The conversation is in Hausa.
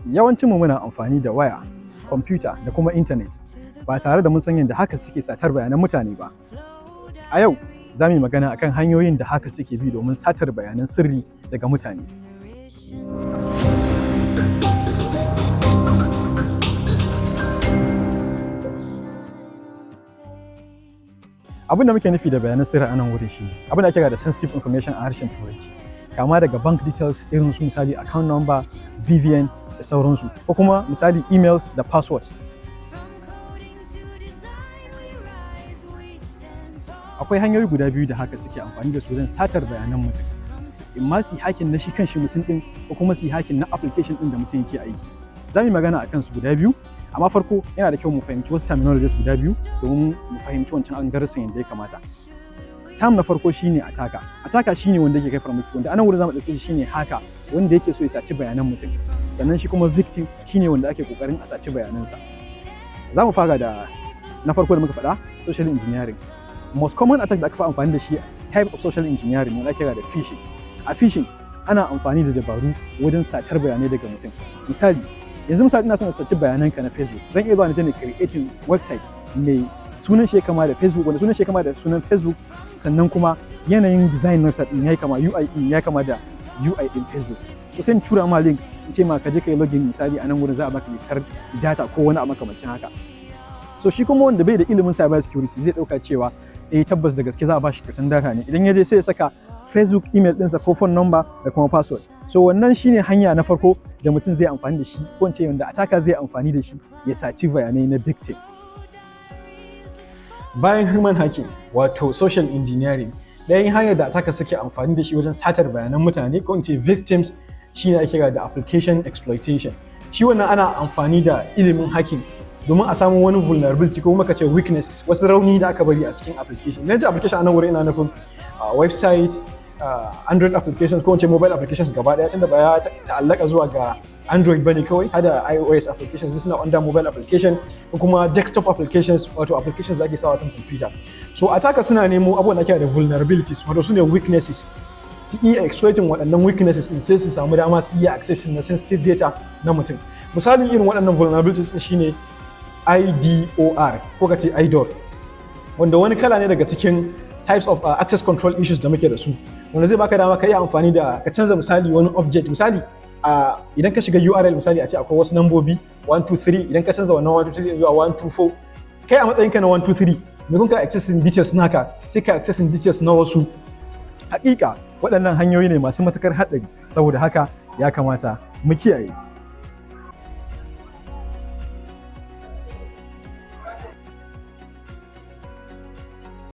Yawancinmu muna amfani da waya, kwamfuta da kuma intanet ba tare da mun san yadda hackers suke satar bayanan mutane ba. A yau za mu yi magana akan hanyoyin da hackers suke bi domin satar bayanan sirri daga mutane. Abin da muke nufi da bayanan sirri a nan wurin shi abin da ake kira da sensitive information a harshen Turanci. Kama daga bank details irin su misali account number, BVN da sauransu, ko kuma misali emails da passwords. Akwai hanyoyi guda biyu da hackers suke amfani da su wajen satar bayanan mutum. In ma su yi hacking na shi kanshi mutum ɗin, ko kuma su yi hacking na application ɗin da mutum yake aiki. Za mu yi magana a kansu guda biyu, amma farko yana da kyau mu fahimci wasu terminologies guda biyu domin mu fahimci wancan darasin yadda ya kamata. Term na farko shine attacker. Attacker shine wanda yake kai farmaki, wanda anan wurin zamu ɗauke shi shine hacker wanda yake so ya saci bayanan mutum. Sannan shi kuma victim shine wanda ake kokarin a saci bayanansa. Za mu fara da na farko da muka faɗa, social engineering. Most common attack da aka fi amfani da shi, type of social engineering, wanda ake kira da phishing. A phishing ana amfani da dabaru wajen satar bayanai daga mutum. Misali, yanzu misali ina son na saci bayananka na Facebook. Zan iya zuwa na je na creating website mai sunan shi kama da Facebook, wanda sunan shi kama da sunan Facebook, sannan kuma yanayin design website din yayi kama, UI din ya kama da UI din Facebook. So sai in tura ma link in ce ma ka je ka yi login, misali a nan wurin za a baka kyautar data ko wani abu makamancin haka. So shi kuma wanda bai da ilimin cyber security zai dauka cewa eh, tabbas da gaske za a bashi kyautar data ne. Idan ya je sai ya saka Facebook email ɗinsa ko phone number da kuma password. So wannan shine hanya na farko da mutum zai amfani da shi, ko in ce wanda attacker zai amfani da shi ya saci bayanai na victim. Bayan human hacking, wato social engineering, ɗayan hanyar da attacker suke amfani da shi wajen satar bayanan mutane, ko in ce victims, shine ake kira da application exploitation. Shi wannan ana amfani da ilimin hacking domin a samu wani vulnerability, ko kuma ka ce weaknesses, wasu rauni da aka bari a cikin application. Idan ce application a nan wurin, ina nufin website, Android applications, ko in ce mobile applications gaba daya, tunda ba ya ta'allaka zuwa ga Android bane kawai, hada iOS applications suna under mobile application, ko kuma desktop applications, wato applications da ake sawa kan computer. So attacker suna nemo abubuwan da ake da vulnerabilities, wato su ne weaknesses, su iya exploiting waɗannan weaknesses din, sai su samu dama su iya accessing na sensitive data na mutum. Misalin irin waɗannan vulnerabilities din shine IDOR, ko ka ce IDOR, wanda wani kala ne daga cikin types of access control issues da muke da su, wanda zai baka dama ka yi amfani da ka canza misali wani object. Misali, idan ka shiga URL, misali a ce akwai wasu nambobi 1 2 3, idan ka canza wannan 1 2 3 zuwa 1 2 4, kai a matsayinka na 1 2 3, maimakon ka accessing details naka, sai ka accessing details na wasu. Hakika waɗannan hanyoyi ne masu matukar haɗari, saboda haka ya kamata mu kiyaye.